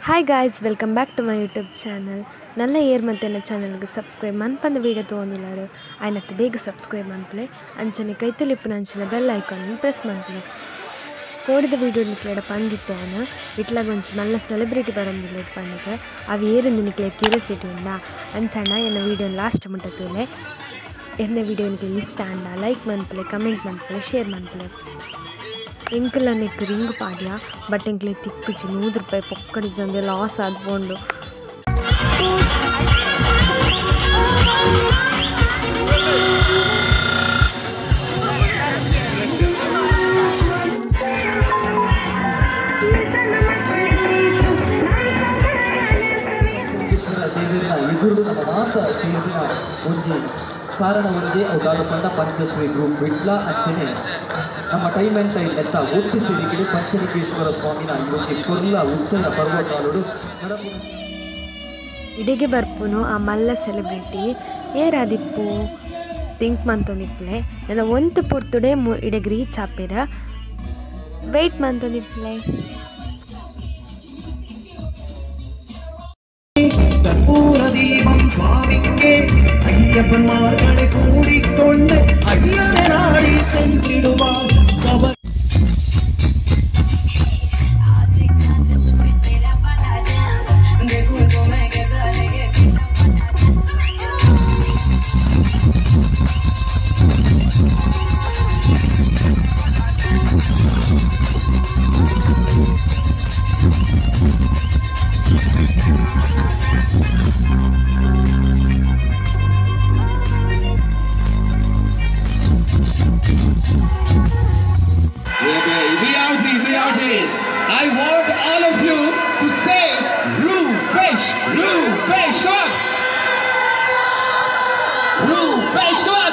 Hi guys, welcome back to my YouTube channel. ನಲ್ಲ ಏರ್ ಮತ್ತೆ ನನ್ನ ಚಾನಲ್ಗೆ ಸಬ್ಸ್ಕ್ರೈಬ್ ಮನ್ಪಂದ ವೀಡಿಯೋ ತೊಗೊಂಡಿಲ್ಲಾರು ಆಯ್ನತ್ತು ಬೇಗ ಸಬ್ಸ್ಕ್ರೈಬ್ ಮನ್ಪಲೆ ಅಂಚನೆ ಕೈತಲಿಪ್ಪು ಅಂಚಿನ ಬೆಲ್ ಐಕಾನ್ ಪ್ರೆಸ್ ಮನ್ಪಲೆ. ಕೋಡಿದ ವೀಡಿಯೋ ನಿಕ್ಲೆಡ ಪಂದಿತ್ತೇನ ಇಟ್ಲಾಗ ಒಂಚಿ ಮಲ್ಲ ಸೆಲೆಬ್ರಿಟಿ ಬರಂದಿಲ್ಲ ಪಂಡದ ಅವು ಏರಿಂದು ನಿಕ್ಲೆ ಕ್ಯೂರಿಯಾಸಿಟಿ ಉಂಡ ಅಂಚಣ್ಣ ಎನ್ನ ವೀಡಿಯೋ ಲಾಸ್ಟ್ ಮುಟ್ಟ ತೂಲೆ. ಎನ್ನ ವೀಡಿಯೋ ನಿಕ್ಲೆ ಇಷ್ಟ ಅಂಡ ಲೈಕ್ ಮನ್ಪಲೆ, ಕಮೆಂಟ್ ಮನ್ಪಲೆ, ಶೇರ್ ಮನ್ಪಲೆ. ಎಂಕಲ ನೆಕ್ ರಿಂಗ್ ಪಾಡ್ಯ ಬಟ್ ಎಂಕ್ಲೆ ತಿಕ್ಕುಜಿ 100 ರೂಪಾಯಿ ಪೊಕ್ಕಡಿ ಜಂದೆ ಲಾಸ್ ಆದ್ಕೊಂಡು. ಎದುರು ನಮ್ಮ ಮಾತ ಸೇರಿನ ಒಂಜಿ ಕಾರಣ ಒಂಜಿ ಅವು ದಾದ ಪಂಡ ಪಂಚಶ್ರೀ ಗ್ರೂಪ್ ವಿಟ್ಲ ಅಂಚನೆ ನಮ್ಮ ಟೈಮ್ ಆ್ಯಂಡ್ ಟೈಮ್ ಎತ್ತ ಒಟ್ಟು ಸೇರಿಕೆಡು ಪಂಚಲಿಂಗೇಶ್ವರ ಸ್ವಾಮಿನ ಈ ಒಂಜಿ ಕೊರ್ಲ ಉಚ್ಚಯ ಪರ್ವತಾಲುಡು ಇಡೆಗೆ ಬರ್ಪುನು ಆ ಮಲ್ಲ ಸೆಲೆಬ್ರಿಟಿ ಏರಾದಿಪ್ಪು ಥಿಂಕ್ ಮಂತೊಂದಿಪ್ಪಲೆ ನನ್ನ ಒಂದು ಪೊರ್ತುಡೆ ಇಡೆಗೆ ರೀಚ್ ಆಪೇರ ವೆಯ್ಟ್ ಮಂತೊಂದಿಪ್ಪಲೆ. கற்பூரதீபம் சுவாமிக்கே ஐயப்பன்மார்களை கூடிக்கொண்டு ஐயனை நாடி சென்றிடுவார். I want all of you to say Rupesh, Rupesh, come on! Rupesh, come on!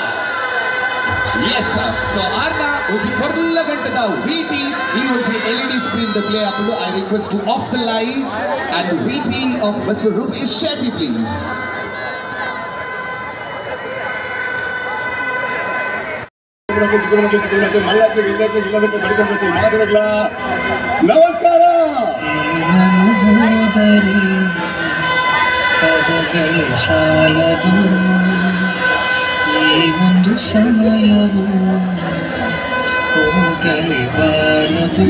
Yes, sir. So, Arna, which is Korla Gantata VT, which is LED screen the play up. I request to off the lights and the VT of Mr. Rupesh Shetty, please. ನಮಸ್ಕಾರ. ಪದಗಳೇ ಸಾಲದು ಈ ಒಂದು ಸಮಯವು ಹೋಗಲೇಬಾರದು.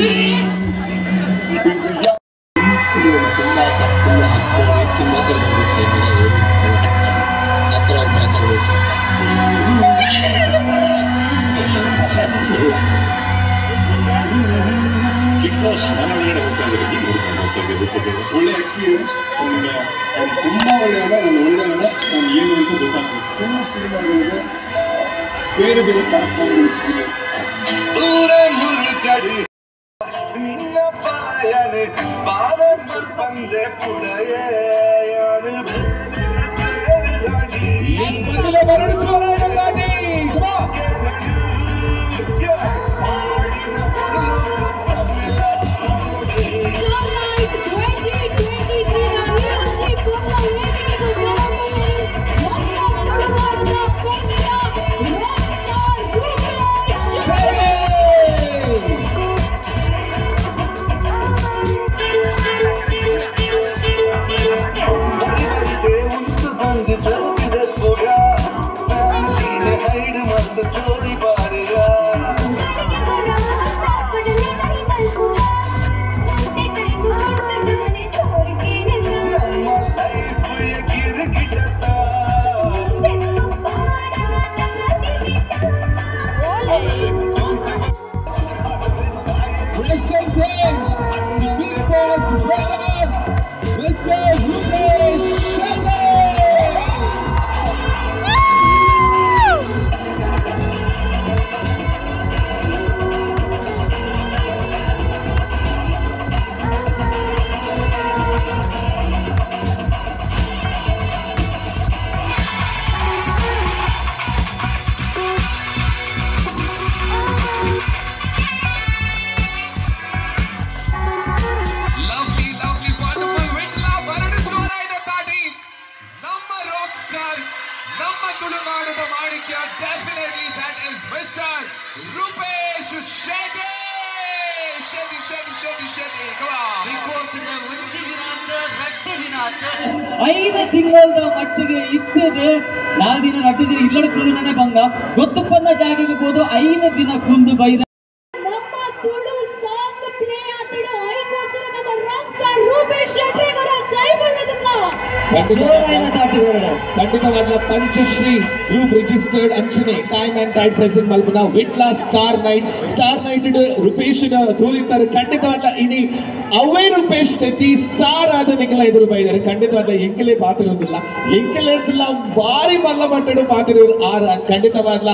ತುಂಬ ತುಂಬ ವ್ಯಕ್ತಿ ಮಾತಾಡಬೇಕು, ಆ ಥರ ಅವ್ರು ಮಾತಾಡಬೇಕು. ಬಿಗ್ ಬಾಸ್ ಮನೆ ಒಳಗಡೆ ಹೋಗ್ತಾ ಇದ್ದಾರೆ, ಒಳ್ಳೆ ಎಕ್ಸ್ಪೀರಿಯನ್ಸ್. ಅವ್ನು ತುಂಬ ಒಳ್ಳೆಯವನ, ನಾನು ಒಳ್ಳೆಯವನ, ನಾನು ಏನು ಅಂತ ಗೊತ್ತಾಗ್ತದೆ. ತುಂಬ ಸಿನಿಮಾಗಳಿಗೆ ಬೇರೆ ಬೇರೆ ಪ್ಲಾಟ್ಫಾರ್ಮ್ಗಳು ಸಿಗಿದೆ. Presenting the Big Boss brother, Mr. Rupesh Shetty! Lovely, lovely, wonderful Vitla Varuneshwara Tati. Namma rock star, Namma Tulunadu Manikya, definitely that is Mr. Rupesh Shetty. Shetty, Shetty, Shetty, Shetty, come on. Big Boss 5 ತಿಂಗಳದ ಮಟ್ಟಿಗೆ ಇದ್ದದೆ 4 ದಿನ 2 ದಿನ ಇಲ್ಲಡ ಕುಲ್ಲುನೇ ಬಂಗ ಗೊತ್ತುಪ್ಪನ್ನ ಜಾಗೆಗೆ ಹೋದು 5 ದಿನ ಕುಂದು ಬೈದ ನಮ್ಮ ತುಳು ಸಾಂಗ್ ಪ್ಲೇ ಆತಡು ಐಕೋಸ್ಕರ ನಮ್ಮ ರಾಕ್ ಸ್ಟಾರ್ ರೂಪೇಶ್ ಶೆಟ್ಟಿ ಅವರ ಜೈ ಬಣ್ಣದಲ್ಲ ಖಂಡಿತವಾದ ಪಂಚಶ್ರೀ ಗ್ರೂಪ್ ರಿಜಿಸ್ಟರ್ಡ್ ಅಂಚನೆ time and tide present ಮಲ್ಪುನ Vitla star night star night Rupesh ತೂಲಿತ್ತಾರೆ. ಖಂಡಿತವಾದ ಇನಿ ಅವೇ ರೂಪೇಶ್ ಶೆಟ್ಟಿ ಸ್ಟಾರ್ ಆದ ನಿಖಲ ಎದುರು ಬೈದಾರೆ. ಖಂಡಿತವಾದ ಎಂಕಲೇ ಪಾತಿರುವುದಿಲ್ಲ, ಎಂಕಲೇ ಭಾರಿ ಮಲ್ಲ ಮಟ್ಟಡು ಪಾತಿರುವರು ಆರ್. ಖಂಡಿತವಾದ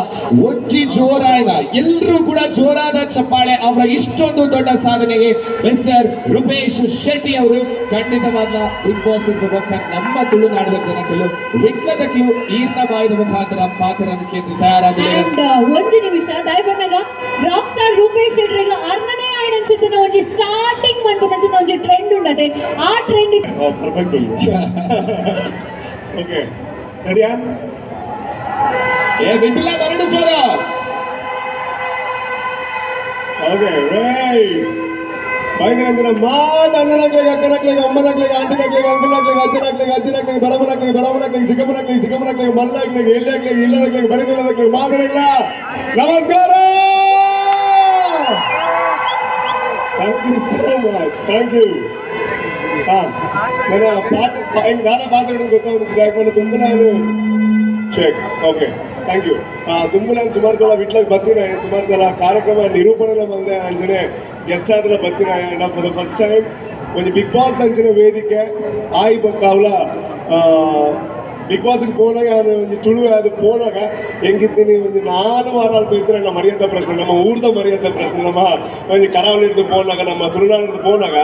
ಒಜ್ಜಿ ಜೋರಾಯನ ಎಲ್ಲರೂ ಕೂಡ ಜೋರಾದ ಚಪ್ಪಾಳೆ ಅವರ ಇಷ್ಟೊಂದು ದೊಡ್ಡ ಸಾಧನೆಗೆ ಮಿಸ್ಟರ್ ರೂಪೇಶ್ ಶೆಟ್ಟಿ ಅವರು. ಖಂಡಿತವಾದ ಬಿಗ್ ಬಾಸ್ ನಮ್ಮ ತುಳುನಾಡಿನ ಜನಗಳು ವಿಟ್ಲದ ಕ್ಯೂ ಈರ್ನ ಬಾಯಿದ ಮುಖಾಂತರ ಪಾತ್ರಕ್ಕೆ ತಯಾರಾಗಿದೆ. ಒಂದು ನಿಮಿಷ ದಯಪಣ್ಣಗ ರಾಕ್ ಸ್ಟಾರ್ ರೂಪೇಶ್ ಶೆಟ್ಟಿಗ ಅರ್ನನೇ ಆಯ್ನನ್ಸುತ್ತೆ ಒಂಜಿ ಸ್ಟಾರ್ಟಿಂಗ್ ಮನ್ಪುನನ್ಸುತ್ತೆ ಒಂಜಿ ಟ್ರೆಂಡ್ ಉಂಡತೆ ಆ trend perfect. Okay ರೆಡಿಯಾ? ಏ ವಿಟ್ಲ ಬರಡು ಜೋರ. Okay right. ಬೈದಿರಂದ್ರೆ ಮಾತ ಅಣ್ಣನಾಗ್ಲಿಗೆ ಅಕ್ಕನಾಗ್ಲಿಗೆ ಅಮ್ಮನಾಗ್ಲಿಗೆ ಆಂಟಿನಾಗ್ಲಿಗೆ ಅಂಕಲ್ನಾಗ್ಲಿಗೆ ಅಜ್ಜನಾಗ್ಲಿಗೆ ಅಜ್ಜನಾಗ್ಲಿಗೆ ದೊಡಮ್ಮನಾಗ್ಲಿಗೆ ದೊಡಮ್ಮನಾಗ್ಲಿಗೆ ಚಿಕ್ಕಮ್ಮನಾಗ್ಲಿಗೆ ಚಿಕ್ಕಮ್ಮನಾಗ್ಲಿಗೆ ಮಲ್ಲಾಗ್ಲಿಗೆ ಎಲ್ಲಾಗ್ಲಿಗೆ ಇಲ್ಲನಾಗ್ಲಿಗೆ ಬರಿದಿಲ್ಲದಾಗ್ಲಿಗೆ ಮಾತನಾಗ್ಲ ನಮಸ್ಕಾರ. Thank you so much. Thank you. ಹಾಂ, ನನ್ನ ಪಾತ್ರ ಹೆಂಗೆ ನಾನು ಪಾತ್ರಗಳು ಗೊತ್ತಾಗುತ್ತೆ ಯಾಕಂದ್ರೆ ತುಂಬ ನಾನು check. Okay, thank you. ತುಂಬ ನಾನು ಸುಮಾರು ಸಲ ವಿಟ್ಲಾಗ ಬರ್ತೀನಿ, ಸುಮಾರು ಸಲ ಕಾರ್ಯಕ್ರಮ ನಿರೂಪಣೆ ಬಂದೆ, ಅಂಜನೆ ಗೆಸ್ಟ್ ಆದ್ರೆ ಬರ್ತೀನಿ. ನಾ for the first time ಒಂದು ಬಿಗ್ ಬಾಸ್ ಅಂಚಿನ ವೇದಿಕೆ ಆಯಿ ಬಕ್ಕಾವ್ಲ ಬಿಗ್ ಬಾಸ್ಗೆ ಪೋನಾಗ ಒಂಜಿ ತುಳು ಅದು ಪೋನಾಗ ಹೆಂಗಿದ್ದೀನಿ ಒಂದು 4 ವಾರ ಅಲ್ಪ ಇದ್ರೆ ನಮ್ಮ ಮರ್ಯಾದ ಪ್ರಶ್ನೆ, ನಮ್ಮ ಊರ್ದ ಮರ್ಯಾದ ಪ್ರಶ್ನೆ, ನಮ್ಮ ಒಂಜಿ ಕರಾವಳಿ ಹಿಡಿದು ಪೋನಾಗ ನಮ್ಮ ತುಳುನಾಡು ಹಿಡಿದು ಪೋನಾಗ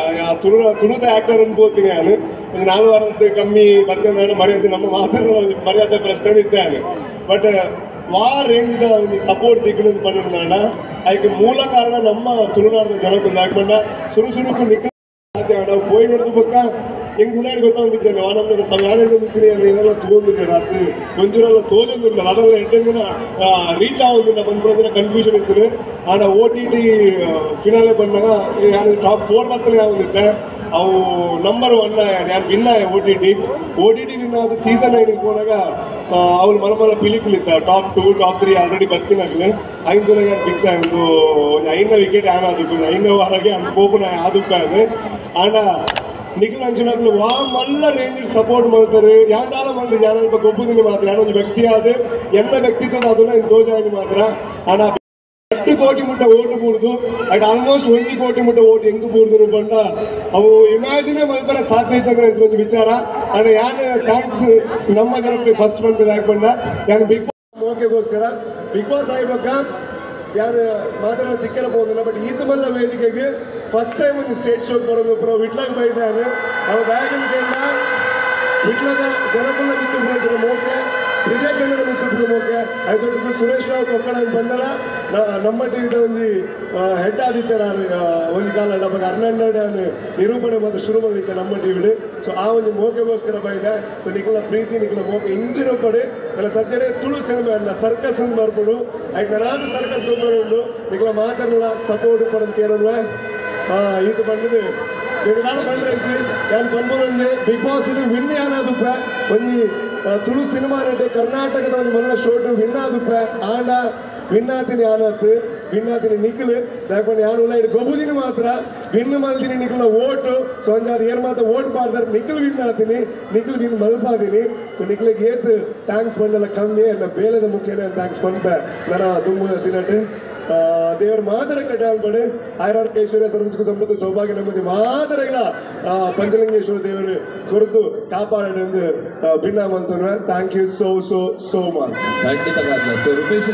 ತುಳುದ ಆ್ಯಕ್ಟರ್ ಅನ್ಬೋತೀನಿ ನಾನು. ಒಂದು 4 ವಾರದ ಕಮ್ಮಿ ಬರ್ತೇನೆ ಮರ್ಯಾದೆ ನಮ್ಮ ಮಾತಾಡೋ ಮರ್ಯಾದೆ ಪ್ರಶ್ನೆ ಇದ್ದಾನೆ. ಬಟ್ ವಾ ರೇಂಜ್ದ ಒಂದು ಸಪೋರ್ಟ್ ದಿಕ್ಕಲು ಪಂಡ ಅದಕ್ಕೆ ಮೂಲ ಕಾರಣ ನಮ್ಮ ತುಳುನಾಡಿನ ಜನಕ್ಕೆ ಯಾಕಂಡ ಸುರು ಸುರುಕು ನಿಕ್ಕ ನಾವು ಪೋಯಿ ಹಿಡಿದು ಪಕ್ಕ ಹೆಂಗೆ ಮುನ್ನಾಡಿ ಗೊತ್ತಾಗಿದ್ದೇನೆ ನಮ್ಮ ಸಮಾನ ಏನೆಲ್ಲ ತಗೊಂಡಿದ್ದೆ ರಾತ್ರಿ ಒಂಚೂರೆಲ್ಲ ತೋಜೊಂದಿಲ್ಲ ಅದೆಲ್ಲ 8 ದಿನ ರೀಚ್ ಆಗೋದಿಲ್ಲ ಬಂದ್ಬಿಡೋದಿನ ಕನ್ಫ್ಯೂಷನ್ ಇರ್ತದೆ. ಆಡ OTT finale ಬಂದಾಗ ಯಾರು ಟಾಪ್ 4 ಬರ್ತಾನೆ ಯಾವೊಂದಿದ್ದೆ ಅವು ನಂಬರ್ 1 ಯಾರು ವಿನ್ ಆಯ OTT win ಆದ ಸೀಸನ್ 9 ಹೋದಾಗ ಅವ್ರು ಮನ ಮನ ಪಿಲಿಕುಲಿದ್ದ top 2 top 3 already ಬತ್ತಿನಾಗಲೇ 5 ದಿನ ಯಾರು ಫಿಕ್ಸ್ ಆಗಿ ಒಂದು 5 ವಿಕೆಟ್ ಆನ್ ಆದಕ್ಕೆ 5 ವಾರಗೆ ಅಲ್ಲಿ ಪೋಪುನ ಆದಕ್ಕಾದೆ. ಆಂಡ ನಿಖಿಲ್ ಅಂಚಿನಕ್ಲು ವಾ ಮಲ್ಲ ರೇಂಜ್ ಸಪೋರ್ಟ್ ಮಾಡ್ತಾರೆ. ಯಾಂದಾಲ ಮಂದಿ ಯಾನಲ್ಪ ಗೊಬ್ಬುದಿನಿ ಮಾತ್ರ ಯಾನೊಂದು ವ್ಯಕ್ತಿ ಆದ ಎನ್ನ ವ್ಯಕ್ತಿತ್ವದ ಅದನ್ನ ತೋಜಾಗಿ ಮಾತ್ರ. ಆಂಡ 8 ಕೋಟಿ ಮುಟ್ಟ ಓಟು ಬೂರ್ದು ಅಟ್ ಆಲ್ಮೋಸ್ಟ್ 1 ಕೋಟಿ ಮುಟ್ಟ ಓಟು ಹೆಂಗ್ ಬೂರ್ದು ಬಂಡ ಅವು ಇಮ್ಯಾಜಿನೇ ಮಲ್ಪರ ಸಾಧ್ಯ ಚಂದ್ರ ಅಂತ ಒಂದು ವಿಚಾರ. ಆಂಡ್ ಯಾನ್ thanks ನಮ್ಮ ಜನಕ್ಕೆ ಫಸ್ಟ್ ಬಂದ ಹಾಕೊಂಡ ಯಾನ್ ಬಿಗ್ ಬಾಸ್ ಮೋಕೆಗೋಸ್ಕರ ಬಿಗ್ ಬಾಸ್ ಆಯ್ಬೇಕ ಯಾರು ಮಾತ್ರ ದಿಕ್ಕೆಲ್ಲ ಹೋದಿಲ್ಲ. ಬಟ್ ಈತ ಮಲ್ಲ ವೇದಿಕೆಗೆ ಫಸ್ಟ್ ಟೈಮ್ ಒಂದು ಸ್ಟೇಜ್ ಶೋ ಬರೋದು ಪುರ ವಿಟ್ಲಾಗ ಬೈದಾನೆ ಅವ ಬ್ಯಾಗಿನ ಕೇಳ ವಿಟ್ಲದ ಜನಕುಲ ಬಿತ್ತು ಮೋಕೆ ಬ್ರಿಜೇಶ್ ಅಣ್ಣನ ಬಿತ್ತು ಮೋಕೆ ಐದೊಟ್ಟಿಗೆ ಸುರೇಶ್ ರಾವ್ ಕೊಕ್ಕಡ ಬಂದಲ ನಮ್ಮ ಟಿವಿದ ಒಂಜಿ ಹೆಡ್ ಆದಿತ್ಯ ಒಂದು ಕಾಲ ನಮಗೆ 12 ನಿರೂಪಣೆ ಮಾತ್ರ ಶುರು ಮಾಡಿದ್ದೆ ನಮ್ಮ ಟಿವಿಡು. ಸೊ ಆ ಒಂದು ಮೋಕೆಗೋಸ್ಕರ ಬೈದೆ. ಸೊ ನಿಖಲ ಪ್ರೀತಿ ನಿಖಲ ಮೋಕೆ ಇಂಚಿನ ಪಡೆ ನನ್ನ ಸದ್ಯನೇ ತುಳು ಸಿನಿಮಾ ಅಲ್ಲ ಸರ್ಕಸ್ ಬರ್ಬೋದು ಆಯ್ತು ನಾನಾದ ಸರ್ಕಸ್ ಗೊಬ್ಬರ ಉಂಟು ನಿಖಲ ಮಾತಾಡಲ್ಲ ಸಪೋರ್ಟ್ ಪಡೋದು ಕೇಳಲ್ವೇ ಈತ ಬಂದಿದ್ದು ನಾನು ಬಂದ್ರೆ ನಾನು ಬಂದ್ಬೋದಂಜಿ ಬಿಗ್ ಬಾಸ್ ಇದು ವಿನ್ ಯಾನಾದುಪ್ಪ ಒಂಜಿ ತುಳು ಸಿನಿಮಾ ರೆಡ್ಡಿ ಕರ್ನಾಟಕದ ಒಂದು ಮೊದಲ ಶೋಟು ವಿನ್ ಆದುಪ್ಪ ಆಂಡ ವಿನ್ ಆತೀನಿ ಆನತ್ತು ವಿನ್ ಆತೀನಿ ನಿಖಲ್ ಯಾಕಂದ್ರೆ ಯಾರು ಇಲ್ಲ ಇಡು ಗೊಬ್ಬುದಿನಿ ಮಾತ್ರ ವಿನ್ ಮಲ್ದಿನಿ ನಿಖಲ್ನ ಓಟು. ಸೊ ಅಂಜಾದ ಏರ್ ಮಾತ್ರ ಓಟ್ ಮಾಡ್ತಾರೆ ನಿಖಲ್ ವಿನ್ ಆತೀನಿ ನಿಖಲ್ ವಿನ್ ಮಲ್ಪಾದೀನಿ. ಸೊ ನಿಖಲಿಗೆ ಏತ್ thanks ಬಂದಲ್ಲ ಕಮ್ಮಿ ನನ್ನ ಬೇಲೆದ ಮುಖ್ಯನೇ thanks ಬಂದ ನನ್ನ ತುಂಬ ದಿನಟ್ಟು ದೇವರ ಮಾತರಗಳ ಡ್ಯಾಮ್ ಆಯ್ರಾರ್ಕ ಐಶ್ವರ್ಯ ಸರ್ವಸುಖ ಸಂಪತ್ತು ಸೌಭಾಗ್ಯ ನೆಮ್ಮದಿ ಮಾತರಗಳ ಪಂಚಲಿಂಗೇಶ್ವರ ದೇವರು ಕೊರತು ಕಾಪಾಡನೆಂದು ಭಿನ್ನ ಅಂತಂದ್ರೆ thank you so so so much. ಖಂಡಿತವಾಗ್ಲ. So Rupesh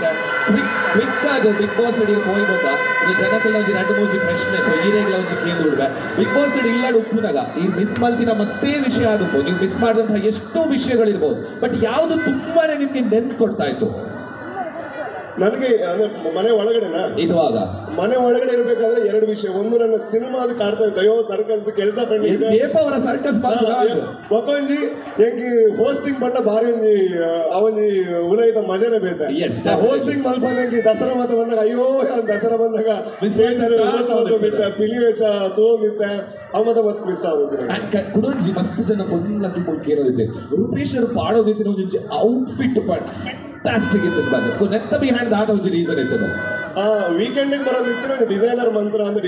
quick ಆದ ಬಿಗ್ ಬಾಸ್ ಅಡಿ ಹೋಗಿ ಗೊತ್ತಾ ಇದು ಜನಕ್ಕೆಲ್ಲ ಒಂಜಿ 2 3 ಪ್ರಶ್ನೆ. ಸೊ ಈರೇಗ್ಲ ಒಂಜಿ ಕೇಂದ್ರ ಬಿಗ್ ಬಾಸ್ ಅಡಿ ಇಲ್ಲಾಡು ಉಪ್ಪುನಾಗ ಈ ಮಿಸ್ ಮಲ್ತಿನ ಮಸ್ತೇ ವಿಷಯ ಆದಪ್ಪ ನೀವು ಮಿಸ್ ಮಾಡಿದಂತಹ ಎಷ್ಟೋ ವಿಷಯಗಳಿರ್ಬೋದು, ಬಟ್ ಯಾವುದು ತುಂಬಾನೇ ನಿಮ್ಗೆ ನೆನ್ಪು ಕೊಡ್ತಾ ಇತ್ತು? ನನಗೆ ಅಂದ್ರೆ ಮನೆ ಒಳಗಡೆನಾ ಇರುವಾಗ ಮನೆ ಒಳಗಡೆ ಇರಬೇಕಾದ್ರೆ ಎರಡು ವಿಷಯ. ಒಂದು ನನ್ನ ಸಿನಿಮಾದ ಕಾಡ್ತಾ ಇದ್ದೆ, ಅಯ್ಯೋ ಸರ್ಕಸ್ ಕೆಲಸ ಅವರ ಸರ್ಕಸ್ ಬಕೊಂಜಿ ಹೆಂಗೆ ಹೋಸ್ಟಿಂಗ್ ಬಂಡ ಭಾರಿ ಒಂಜಿ ಅವೊಂಜಿ ಉಲೈದ ಮಜಾನೆ ಬೇತೆ. ಹೋಸ್ಟಿಂಗ್ ಮಲ್ಪ ಹೆಂಗೆ ದಸರಾ ಮಾತ ಬಂದಾಗ ಅಯ್ಯೋ ದಸರಾ ಬಂದಾಗ ಹೋಸ್ಟ್ ಪಿಲಿ ವೇಷ ತೋಂದಿತ್ತೆ ಅವ ಮಾತ ಮಸ್ತ್ ಮಿಸ್ ಆಗುತ್ತೆ. ಕುಡೊಂಜಿ ಮಸ್ತ್ ಜನ ಕೊಂಡ್ಲಕ್ಕೆ ಮುಖ್ಯ ರೂಪೇಶ್ ಅವರು ಪಾಡೋದಿತ್ತು ಒಂಜಿ ಔಟ್ಫಿಟ್ ಫ್ಯಾಂಟಾಸ್ಟಿಕ್ ಇತ್ತು ಬಂದ. ಸೊ ನೆತ್ತ ಬಿಹೈಂಡ್ ದಾದ ಒಂಜಿ ರೀಸನ್ ಇತ್ತು. ವೀಕೆಂಡ್ ಬರೋದಿತ್ತು ಡಿಸೈನರ್ ಮಂತ್ರ ಅಂದ್ರೆ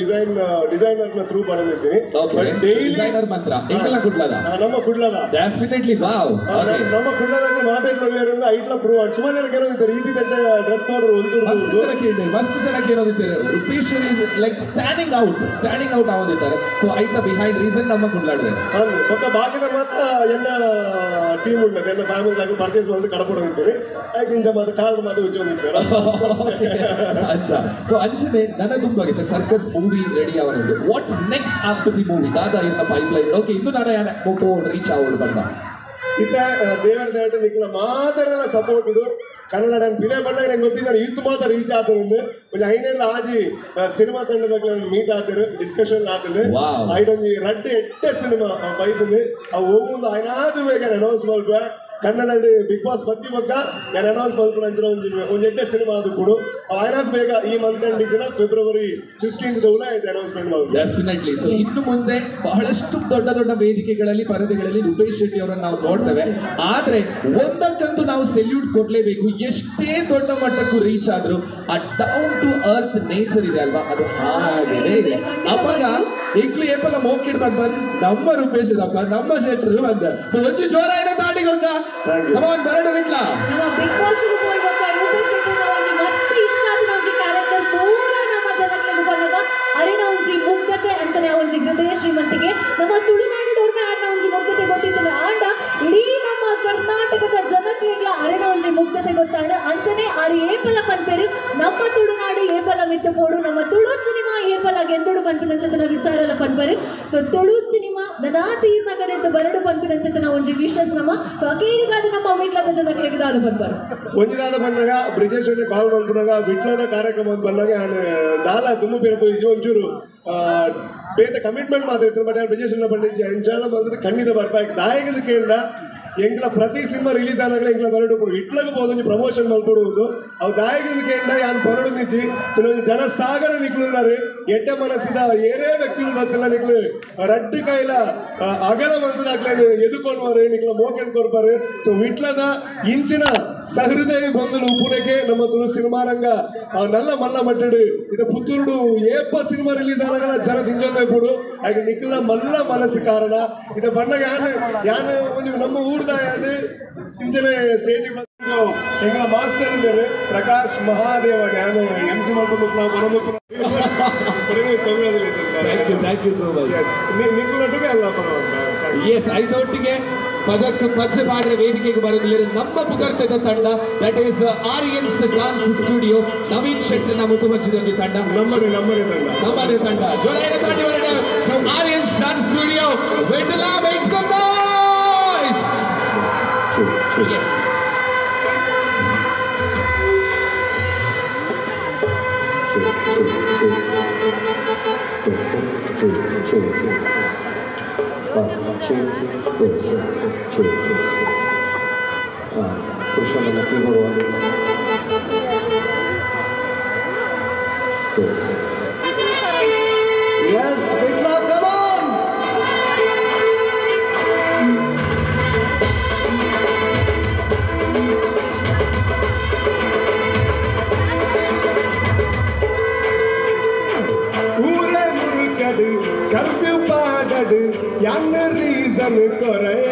ಡಿಸೈನರ್ ನ ಥ್ರೂ ಬರೋದಿದ್ದೀನಿ. ಡೈಲಿ ಡಿಸೈನರ್ ಮಂತ್ರ ಎಂಕಲ್ಲ ಕುಡ್ಲದ ನಮ್ಮ ಕುಡ್ಲದ ಡೆಫಿನೆಟ್ಲಿ ವಾವ್ ನಮ್ಮ ಕುಡ್ಲದಾಗ ಮಾತಾಡ್ಕೊಳ್ಳೋದ್ರಿಂದ ಐಟ್ಲ ಪ್ರೂವ್ ಆಗಿ ಸುಮಾರು ಜನ ಕೇಳೋದಿದ್ದಾರೆ ಈ ಡ್ರೆಸ್ ಮಾಡೋರು ಮಸ್ತ್ ಜನ ಕೇಳಿದ್ದಾರೆ, ಮಸ್ತ್ ಜನ ಕೇಳೋದಿದ್ದಾರೆ. Rupesh is like standing out ಆಗೋದಿದ್ದಾರೆ. ಸೊ ಐಟ್ಲ ಬಿಹೈಂಡ್ ರೀಸನ್ ನಮ್ಮ ಕುಡ್ಲಾಡ್ರೆ ಪಕ್ಕ ಬಾಕಿದ ಮಾತ್ರ ಎಲ್ಲ ಟೀಮ್ ಉಂಟು ಎಲ್ಲ ಫ್ಯಾಮಿಲಿ ಪರ್ಚೇಸ್ ಮಾಡಿದ್ರೆ ಕಡಪಡೋದಿದ್ದೀವಿ. ಆಯ್ತು ಇಂಚ ಮಾತ್ರ ಕಾರ್ಡ್ ಮಾತ್ರ ಉಜ್ಜೋದಿದ್ದಾರೆ. ಅಚ್ಚಾ ಸೊ ಅಂಚನೆ ನನ್ನ ತುಂಬಾಗಿದೆ ಸರ್ಕಸ್ ಮೂವಿ ರೆಡಿ ಅವನುಂಡು. What's next after the movie ದಾದಾ ಇನ್ನ ಪೈಪ್ ಲೈನ್? ಓಕೆ ಇಂದು ನಾನು ಯಾನೆ ರೀಚ್ ಆವೋಡು ಬಂದ ಇತ್ತ ದೇವರ ದೇವಟ ನಿಕ್ಕಲ ಮಾತ್ರ ಸಪೋರ್ಟ್ ಇದು ಕನ್ನಡ ಪಿದೆ ಬಂದಾಗ ನಂಗೆ ಗೊತ್ತಿದ್ದಾರೆ ಇದು ಮಾತ್ರ ರೀಚ್ ಆತದೆ. ಒಂಜಿ ಐನೆಲ್ಲ ಆಜಿ ಸಿನಿಮಾ ತಂಡದಾಗ ಮೀಟ್ ಆತಿರು ಡಿಸ್ಕಷನ್ ಆತದೆ. ಐಡೊಂಜಿ ರಡ್ಡ್ ಎಟ್ಟೆ ಸಿನಿಮಾ ಬೈತದೆ. ಅವು ಒಂದು ಐನಾದು ಬೇಗ ಅನೌನ್ಸ್ ಮಲ್ಪ ಕನ್ನಡ ಬಿಗ್ ಬಾಸ್ ಬತ್ತಿ ಬಕ್ಕ ನಾನು ಅನೌನ್ಸ್ ಮಲ್ಪುನ ಅಂಚಿನ ಒಂಜಿ ಒಂಜಿ ಎಡ್ಡೆ ಸಿನಿಮಾ ಅದು ಕೂಡ ಐನಾದ್ ಬೇಗ ಈ ಮಂತ್ ಎಂಡ್ ಜನ ಫೆಬ್ರವರಿ 15 ಉಲ ಆಯ್ತು ಅನೌನ್ಸ್ಮೆಂಟ್ ಮಾಡೋದು ಡೆಫಿನೆಟ್ಲಿ. ಸೊ ಇನ್ನು ಮುಂದೆ ಬಹಳಷ್ಟು ದೊಡ್ಡ ದೊಡ್ಡ ವೇದಿಕೆಗಳಲ್ಲಿ ಪರದೆಗಳಲ್ಲಿ ರೂಪೇಶ್ ಶೆಟ್ಟಿ ಅವರನ್ನು ನಾವು ನೋಡ್ತೇವೆ. ಆದ್ರೆ ಒಂದಕ್ಕಂತೂ ನಾವು ಸೆಲ್ಯೂಟ್ ಕೊಡ್ಲೇಬೇಕು, ಎಷ್ಟೇ ದೊಡ್ಡ ಮಟ್ಟಕ್ಕೂ ರೀಚ್ ಆದ್ರೂ ಆ ಡೌನ್ ಟು ಅರ್ತ್ ನೇಚರ್ ಇದೆ ಅಲ್ವಾ, ಅದು ಹಾಗೇ ಇದೆ. ಅವಾಗ ಈಗಲೂ ಏಪಲ್ಲ ಮೋಕಿಡ್ ಬಂದ ನಮ್ಮ ರೂಪೇಶ್ ಅಪ್ಪ ನಮ್ಮ ಶೆಟ್ಟರು ಬಂದ. ಸೊ ಒಂಜಿ ಜೋರ ಏನೋ ತಾಟಿ ಕೊಡ್ತ. Come on, ಬರಡು ವಿಟ್ಲ. ನಮ್ಮ ಬಿಗ್ ಬಾಸ್ ಗೆ ಹೋಗುವಾಗ ರೂಪೇಶ್ ಶೆಟ್ಟಿ ಒಂಜಿ ಮಸ್ತ್ ಇಷ್ಟ ಆದ ಒಂಜಿ ಕ್ಯಾರೆಕ್ಟರ್ ಪೂರ ನಮ್ಮ ಜನಗಳಿಗೆ ಬಂದಾಗ ಅರಿನ ಒಂಜಿ ಮುಗ್ಧತೆ ಅಂಚನೆ ಒಂಜಿ ಹೃದಯ ಶ್ರೀಮಂತಿಗೆ ನಮ್ಮ ತುಳುನಾಡು ಡೋರ್ಮೆ ಆರ್ನ ಒಂಜಿ ಮುಗ್ಧತೆ ಗೊತ್ತಿತ್ತು. ಆಂಡ ಇಡೀ ನಮ್ಮ ಕರ್ನಾಟಕದ ಜನತೆಗಳ ಅರಿನ ಒಂಜಿ ಮುಗ್ಧತೆ ಗೊತ್ತಾಂಡ ಅಂಚನೆ ಆರು ಏಪಲ ಪನ್ಪೇರು ನಮ್ಮ ತುಳುನಾಡು ಏಪಲ ಮಿತ್ತು ಪೋಡು ನಮ್ಮ ತುಳು ಸಿನಿಮಾ ಏಪಲ ಗೆಂದುಡು ಪನ್ಪಿನಂಚತನ ವಿಚಾರಲ ಪನ್ಪೇರು. ಸೊ ತುಳು ಸಿನಿಮಾ ನನಾ ತೀರ್ನ ಕಡೆ ಬರಡು ಪನ್ಪಿನಂಚತನ ಒಂಜಿ ವಿಶ್ವಾಸ ನಮ್ಮ ಅಕೇರಿಗಾದ ನಮ್ಮ ವಿಟ್ಲದ ಜನಗಳಿಗೆ ದಾದ ಪನ್ಪರು. ಒಂಜಿದಾದ ಬಂದಾಗ ಬ್ರಿಜೇಶ್ ಕಾಲ್ ಮಲ್ಪುನಾಗ ವಿಟ್ಲದ ಕಾರ್ಯಕ್ರಮ ಬಂದಾಗ ದಾಲ ತುಂಬ ಪಿರತು ಇಜಿ ಒಂಚೂರು ಬೇತ ಕಮಿಟ್ಮೆಂಟ್ ಮಾತ್ರ ಇತ್ತು. ಬಟ್ ಬ್ರಿಜೇಶ್ ಬಂದಿಜ್ಜಿ ಎಂಚಾಲ ಬಂದ್ರೆ ಖಂಡಿತ ಬರ್ಪಾಯ್ತು ದಾಯಕದ ಕೇಂದ್ರ ಎಂಗ್ಲ ಪ್ರತಿ ಸಿನಿಮಾ ರಿಲೀಸ್ ಆದಾಗಲೇ ಎಂಗ್ಲ ಬರಡು ಇಟ್ಲಗ ಹೋದೊಂಜಿ ಪ್ರಮೋಷನ್ ಮಲ್ಪಡುವುದು ಅವು ದಾಯಕದ ಕೇಂದ್ರ ಯಾನ್ ಬರಡು ನಿಜ್ಜಿ ಜನಸಾಗರ ನಿಕ್ಲುಲ್ಲಾರು ಎಡ್ಡೆ ಮನಸ್ಸಿದ ಏರೇ ವ್ಯಕ್ತಿಗಳು ಬತ್ತಿಲ್ಲ ನಿಕ್ಲು ರಡ್ಡು ಕೈಲ ಅಗಲ ಮನಸ್ಸದಾಗ್ಲೇ ಎದುಕೊಂಡ್ವಾರು ನಿಕ್ಲ ಮೋಕೆನ್ ಕೊರ್ಪಾರು. ಸೊ ವಿಟ್ಲದ ಇಂಚಿನ ಸಹೃದಯ ಬಂದಲು ಉಪ್ಪುನಕ್ಕೆ ನಮ್ಮ ತುಳು ಸಿನಿಮಾ ರಂಗ ನಲ್ಲ ಮಲ್ಲ ಮಟ್ಟಡು ಇದು ಪುತ್ತೂರುಡು ಏಪ ಸಿನಿಮಾ ರಿಲೀಸ್ ಆದಾಗಲ ಜನ ತಿಂಜೊಂದೇ ಪುಡು ಹಾಗೆ ನಿಕ್ಲ ಮಲ್ಲ ಮನಸ್ಸು ಕಾರಣ ಇದು ಬಣ್ಣಗ ಯಾನು ಯಾನು ಒಂಜಿ ನಮ್ಮ ಊರ್ದ ಯಾನು ಇಂಚನೆ ಸ್ಟೇಜ್ ಎಂಗಳ ಮಾಸ್ಟರ್ ಇದ್ದಾರೆ ಪ್ರಕಾಶ್ ಮಹಾದೇವ ಯಾನು ಎಂ ಸಿ ಮಾಡ್ಕೊಂಡು ನಾವು ಬರೋದು. Thank you so much. ನಿಕ್ಲೊಟ್ಟಿಗೆ ಅಲ್ಲ. ಎಸ್ ಐದೊಟ್ಟಿಗೆ ಪದಕ್ಕೆ ಪಚ್ಚೆ ಮಾಡಿದ ವೇದಿಕೆಗೆ ಬರೋದಿಲ್ಲ ನಮ್ಮ ಪುಗರ್ತೆದ ತಂಡ that is Aryans dance studio Naveen ಶೆಟ್ಟರ್ನ ಮುತುವರ್ಜಿದ ತಂಡ ನಮ್ಮನೆ ನಮ್ಮನೆ ತಂಡ ನಮ್ಮನೆ ತಂಡ ಜೋರಾದ ತಾಟಿ ಬರೋಣ. Aryans dance studio Vitla make some noise. Yes Yes, Vitla, come on! ಊರೇ ಮುರುಕಡು ಕರ್ಫ್ಯೂ ಪಾಡಡು ಯಾನ ರೀಸನ್ ಕೊರೆಯ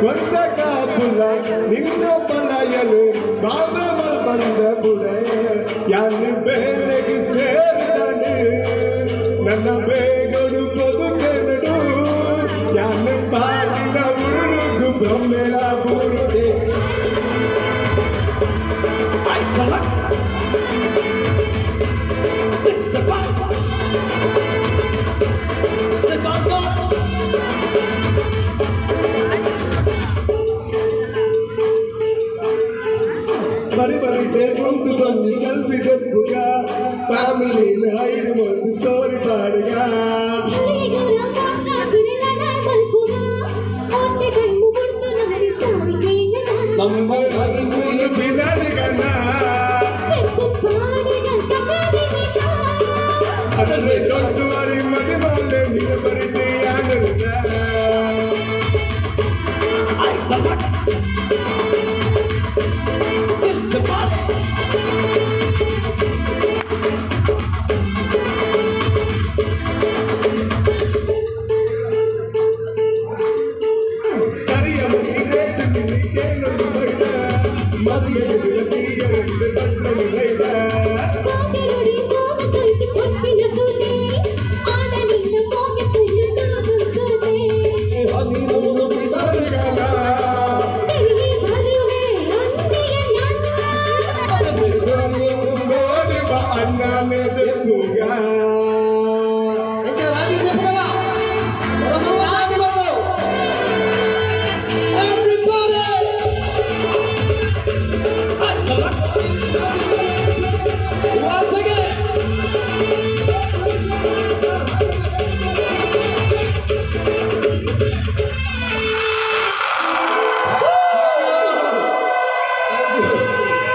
ಒಂದ ಕಾಪುಲ ನಿನ್ನ ಪಲಯನು ಬಾಬೆ ಬಂದ ಬುಡೆ ಯಾನ್ ಬೇಳೆಗೆ ಸೇರಿದನು ನನ್ನ ಬೇಗಡು ಬದುಕೆನಡು ಯಾನ್ ಬಾಗಿನ ಉರುಗು ಬೊಮ್ಮೆಲ ಬುರುಡೆ. ಬರಿ ಬರಿ ಉಂಟು ಸೆಲ್ಫಿ ತೆಪ್ಪುಗ ಫ್ಯಾಮಿಲಿ ಹೈಡ್ ಒಂದು ಸ್ಟೋರಿ ಪಾಡುಗ ನಮ್ಮ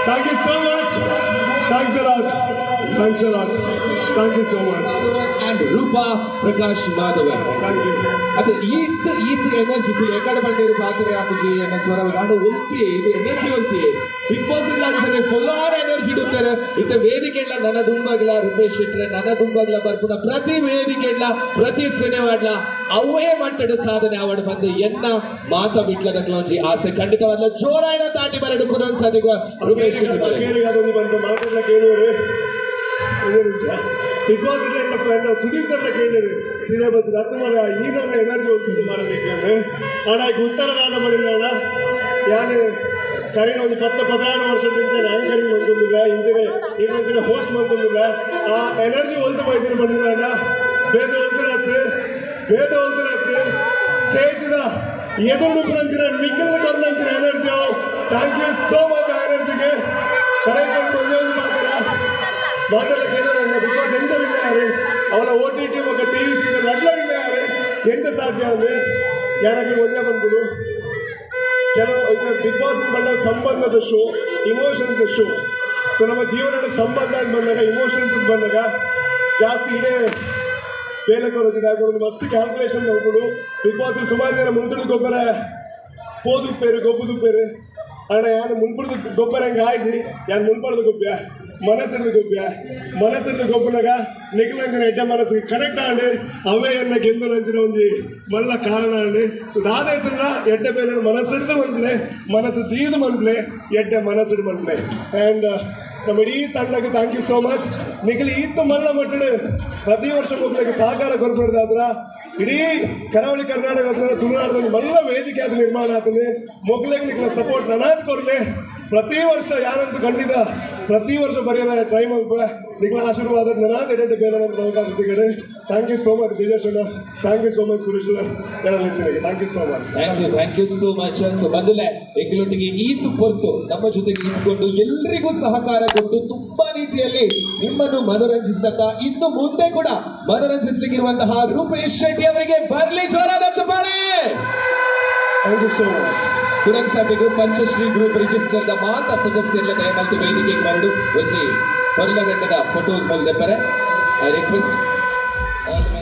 Thank you so much. Thanks a lot. Thanks a lot. Thank you so much. And Rupa Prakash Madhavan. Thank you. ಅದೇ ಈತ್ ಈತ್ ಎನರ್ಜಿ ಎಕಡೆ ಬಂದಿರು ಪಾತ್ರೆ ಹಾಕುಜಿ ಎನ್ನ ಸ್ವರ ನಾನು ಒಲ್ತಿ ಇದು ಎನರ್ಜಿ ಒಲ್ತಿ ಬಿಗ್ ಬಾಸ್ ಇಲ್ಲ ಅಂಚನೆ ಫುಲ್ ಆನ್ ಎನರ್ಜಿ ಇಡುತ್ತಾರೆ ಇತ್ತ ವೇದಿಕೆ ಇಲ್ಲ ನನ್ನ ದುಂಬಾಗ್ಲ ರೂಪೇಶ್ ಶೆಟ್ರೆ ನನ್ನ ದುಂಬಾಗ್ಲ ಬರ್ಪುನ ಪ್ರತಿ ವೇದಿಕೆ ಇಲ್ಲ ಪ್ರತಿ ಸಿನಿಮಾಡ್ಲ ಅವೇ ಮಟ್ಟದ ಸಾಧನೆ ಅವಡು ಬಂದು ಎನ್ನ ಮಾತ ಬಿಟ್ಲದ ಕ್ಲೋಂಜಿ ಆಸೆ ಖಂಡಿತವಾದ ಜೋರಾಯನ ತಾಟಿ ಬರಡು ಕುದೊಂದ್ ಸಾದಿಗ ರೂಪೇಶ್ ಶೆಟ್ಟಿ ಅದೊಂದು ಬಂದು ಮಾತಾಡ್ಲ ಕೇಳುವರು ಬಿಗ್ ಬಾಸ್ ಇಲ್ಲ ಫ್ರೆಂಡ್ ಸುದೀಪ್ ಸರ್ನ ಕೇಳಿದ್ರು ಇದೇ ಬರ್ತದೆ ಅದು ಮರ ಈ ನನ್ನ ಎನರ್ಜಿ ಹೋಗ್ತದೆ ಮರ ಬೇಕಂದ್ರೆ ಆಣ ಈಗ ಉತ್ತರ ದಾನ ಮಾಡಿಲ್ಲ ಯಾನು ಕರೀನ ಒಂದು 10-16 ವರ್ಷದಿಂದ ಆಂಕರಿಂಗ್ ಮಾಡ್ಕೊಂಡಿಲ್ಲ ಇಂಜಿನಿಯರ್ ಇನ್ನೊಂದಿನ ಹೋಸ್ಟ್ ಮಾಡ್ಕೊಂಡಿಲ್ಲ ಆ ಎನರ್ಜಿ ಹೊಲ್ತು ಬೈತೀನಿ ಬಂದಿಲ್ಲ ಬೇದ ಹೊಲ್ತಿರತ್ತೆ ಬೇದ ಹೊಲ್ತಿರತ್ತೆ ಸ್ಟೇಜ್ದ ಎದುರು ನಂಚಿನ ನಿಖಿಲ್ ಕೊರ್ನಂಚಿನ energy. Thank you so much ಆ ಎನರ್ಜಿಗೆ. ಕರೆಕ್ಟ್ ಒಂದೇ ಒಂದು ಮಾತಾಡ ಮಾತಾಡಲಿಕ್ಕೆ ಏನೋ ಬಿಗ್ ಬಾಸ್ ಎಂಚ ವಿನ್ ಯಾರು ಅವನ ಓ ಟಿ ಟಿ ಮಗ ಟಿ ವಿ ಸೀರಿಯಲ್ ಅಡ್ಲ ವಿನ್ ಯಾರು ಎಂತ ಸಾಧ್ಯ ಅಂದರೆ ಯಾರಾಗಲಿ ಒಂದೇ ಬಂದ್ಬಿಡು. ಕೆಲವು ಈಗ ಬಿಗ್ ಬಾಸ್ ಬಂದಾಗ ಸಂಬಂಧದ ಶೋ, ಇಮೋಷನ್ಸ್ ಶೋ. ಸೊ ನಮ್ಮ ಜೀವನದ ಸಂಬಂಧ ಅಂತ ಬಂದಾಗ, ಇಮೋಷನ್ಸ್ ಅಂತ ಬಂದಾಗ ಜಾಸ್ತಿ ಇಡೇ ಬೇಲೆ ಒಂದು ಮಸ್ತ್ ಕ್ಯಾಲ್ಕುಲೇಷನ್ ನೋಡ್ಕೊಂಡು ಬಿಗ್ ಬಾಸ್ ಸುಮಾರು ಜನ ಮುಲ್ತದ ಗೊಬ್ಬರ ಪೋದುಪ್ಪೇರು ಗೊಬ್ಬುದುಪ್ಪೇರು ಅಣ್ಣ ಯಾನು ಮುನ್ಪುರದ ಗೊಬ್ಬರ ಹಂಗೆ ಆಯ್ತು ಯಾನು ಮುನ್ಪರದ ಗೊಬ್ಬ ಮನಸ್ಸಿಡ್ದು ಗೊಬ್ಬ ಮನಸ್ಸಿಡ್ದು ಗೊಬ್ಬನಾಗ ನಿಖಿಲಂಜನ ಎಡ್ಡೆ ಮನಸ್ಸಿಗೆ ಕನೆಕ್ಟ್ ಆಂಡು ಅವೇ ಎನ್ನ ಗೆಂದು ನಂಚಿನ ಒಂಜಿ ಮಲ್ಲ ಕಾರಣ ಅಂಡು. ಸೊ ದಾದಾಯ್ತಲ್ಲ ಎಡ್ಡೆ ಬೇಲೆ ಮನಸ್ಸಿಡ್ದು ಮನ್ಪ್ಲೆ ಮನಸ್ಸು ತೀದು ಮನ್ಪ್ಲೆ ಎಡ್ಡೆ ಮನಸ್ಸಿಡು ಮನ್ಪ್ಲೆ. ಆ್ಯಂಡ್ ನಮ್ಮ ಇಡೀ ತಂಡಕ್ಕೆ thank you so much. Nikhil ಈತ್ತು ಮಲ್ಲ ಮಟ್ಟಡು ಪ್ರತಿ ವರ್ಷ ಮಕ್ಕಳಿಗೆ ಸಹಕಾರ ಕೊರ್ಪಡ್ದಾದ್ರ ಇಡೀ ಕರಾವಳಿ ಕರ್ನಾಟಕ ತುಳುನಾಡದಲ್ಲಿ ಮಲ್ಲ ವೇದಿಕೆ ಅದು ನಿರ್ಮಾಣ ಆಗ್ತದೆ. ಮೊಗ್ಲಿಗೆ ನಿಖಿಲ ಸಪೋರ್ಟ್ ನನಾದ್ ಕೊರಲೆ ಪ್ರತಿ ವರ್ಷ ಯಾರಂತೂ ಖಂಡಿತ ಪ್ರತಿ ವರ್ಷ ಬರೆಯೋದ ಟ್ರೈ ಮಲ್ಪ ನಿಖಿಲ ಆಶೀರ್ವಾದ ನನಾದ್ ಎಡೆ ಬೇರೆ ಒಂದು ಅವಕಾಶ ಸಿಗಡೆ. Thank you so much Brijesh ಅಣ್ಣ, thank you so much Suresh sir, ಹೇಳಲಿದ್ದೀನಿ. Thank you so much. Thank you so much. So ಬಂದಲೇ ಎಂಗಳೊಟ್ಟಿಗೆ ಈತು ಪೊರ್ತು ನಮ್ಮ ಜೊತೆಗೆ ಇದ್ಕೊಂಡು ಎಲ್ರಿಗೂ ಸಹಕಾರ ಕೊಟ್ಟು ತುಂಬಾ ರೀತಿಯಲ್ಲಿ ನಿಮ್ಮನ್ನು ಮನೋರಂಜಿಸಿದಂತಹ ಇನ್ನು ಮುಂದೆ ಕೂಡ ಮನೋರಂಜಿಸಲಿಕ್ಕಿರುವಂತಹ ರೂಪೇಶ್ ಶೆಟ್ಟಿ ಅವರಿಗೆ ಬರ್ಲಿ ಜೋರಾದ ಚಪ್ಪಾಳೆ. Thank you so much. ಕುರಂಗ್ ಸಾಹಿಗೂ ಪಂಚಶ್ರೀ ಗ್ರೂಪ್ ರಿಜಿಸ್ಟರ್ದ ಮಾತಾ ಸದಸ್ಯರ ದಯಮಾಲ್ತು ವೇದಿಕೆಗೆ ಬರಡು ಒಂಜಿ ಹೊರಲಗಟ್ಟದ ಫೋಟೋಸ್ ಬಂದೆಪ್ಪರೆ. I request all.